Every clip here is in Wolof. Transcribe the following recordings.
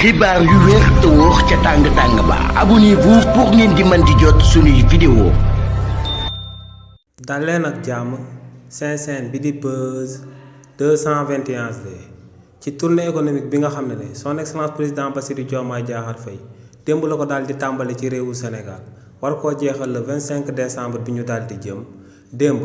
xibaar yu wér te wóor ca tàng ba abonnez-vous pour ngeen di mën di jot suñuy vidéo. dal leen ak jàmm seen bi di Buzz 221 ci tournée économique bi nga xam ne son excellence président Bassirou Diomaye Diakhar Faye démb la ko daal di tàmbali ci réewu Sénégal war koo jeexal le 25 décembre bi ñu daal di jëm démb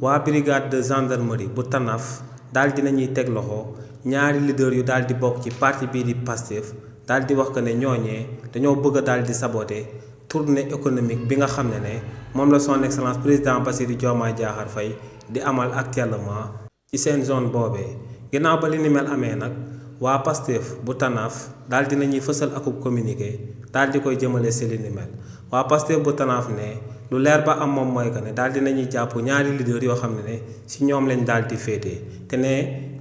waa brigade de gendarmerie bu Tanaf daal di nañuy teg loxo ñaari leader yu daal di bokk ci parti bii di Pastef daal di wax que ne ñooñee dañoo bëgg a daal di saboter tournée économique bi nga xam ne moom la son excellence président Bassirou Diomaye Diakhar Faye di amal actuellement ci seen zone boobee. ginnaaw ba li ni mel amee nag waa Pastef bu Tanaf daal di nañuy fësal akub communiqué daal di koy jëmale si li ni mel waa Pastef bu Tanaf ne lu leer ba am moom mooy que ne daal di nañuy jàpp ñaari leader yoo xam ne si ñoom lañ daal di féetee te ne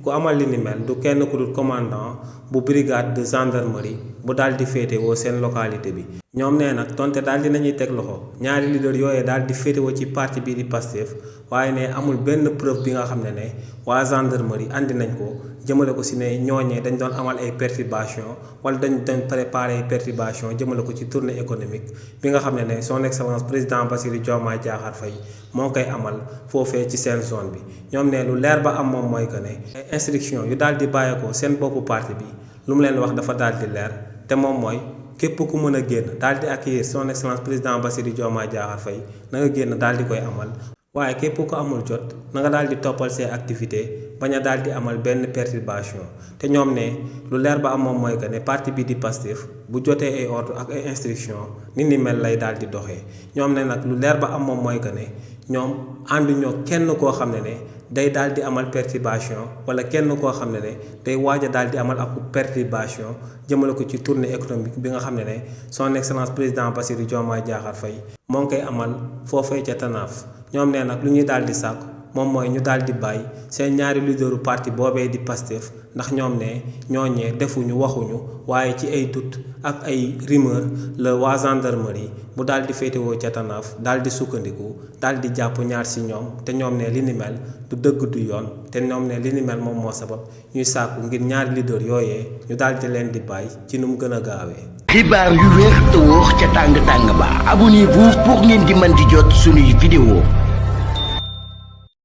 ku amal li ni mel du kenn ku dul commandant bu brigade de gendarmerie bu daal di féetewoo seen localité bi. ñoom nee nag tonte daal di nañuy teg loxo ñaari leader yooyee daal di féetewoo ci parti bii di Pastef waaye ne amul benn preuve bi nga xam ne waa gendarmerie andi nañ ko jëmale ko si ne ñooñee dañ doon amal ay perturbation wala dañ préparer ay perturbation jëmale ko ci tournée économique bi nga xam ne son excellence président Bassirou Diomaye Diakhar Faye moo koy amal foofee ci seen zone bi. ñoom ne lu leer ba am moom mooy que ne ay instruction yu daal di bàyyeekoo seen boppu parti bi lu mu leen wax dafa daal di leer te moom mooy képp ku mën a génn daal di accueillir son excellence président Bassirou Diomaye Diakhar Faye na nga génn daal di koy amal waaye képp ku amul jot na nga daal di toppal ses activités bañ a daal di amal benn perturbation. te ñoom ne lu leer ba am moom mooy que ne parti bi di Pastef bu jotee ay ordre ak ay instruction ni mel lay daal di doxee. ñoom ne nag lu leer ba am moom mooy que ne ñoom ànduñoo kenn koo xam ne day daal di amal perturbation wala kenn koo xam ne day waaj a daal di amal ak perturbation jëmale ko ci tournée économique bi nga xam ne son excellence président Bassirou Diomaye Diakhar Faye moo ngi koy amal foofee ca Tanaf. ñoom nee nag lu ñuy daal di sàkku moom mooy ñu daal di bàyyi seen ñaari leaderu parti boobee di Pastef ndax ñoom ne ñooñee defuñu waxuñu waaye ci ay doute ak ay rumeur la waa gendarmerie bu daal di féetewoo ca Tanaf daal di sukkandiku daal di jàpp ñaar si ñoom te ñoom ne li ni mel du dëgg du yoon te ñoom ne li ni mel moom moo sabab ñuy sàkku ngir ñaari leader yooyee ñu daal di leen di bàyyi ci nu mu gën a gaawee. xibaar yu wér te wóor ca tàng ba abonnez-vous pour ngeen di mën di jot suñuy vidéo.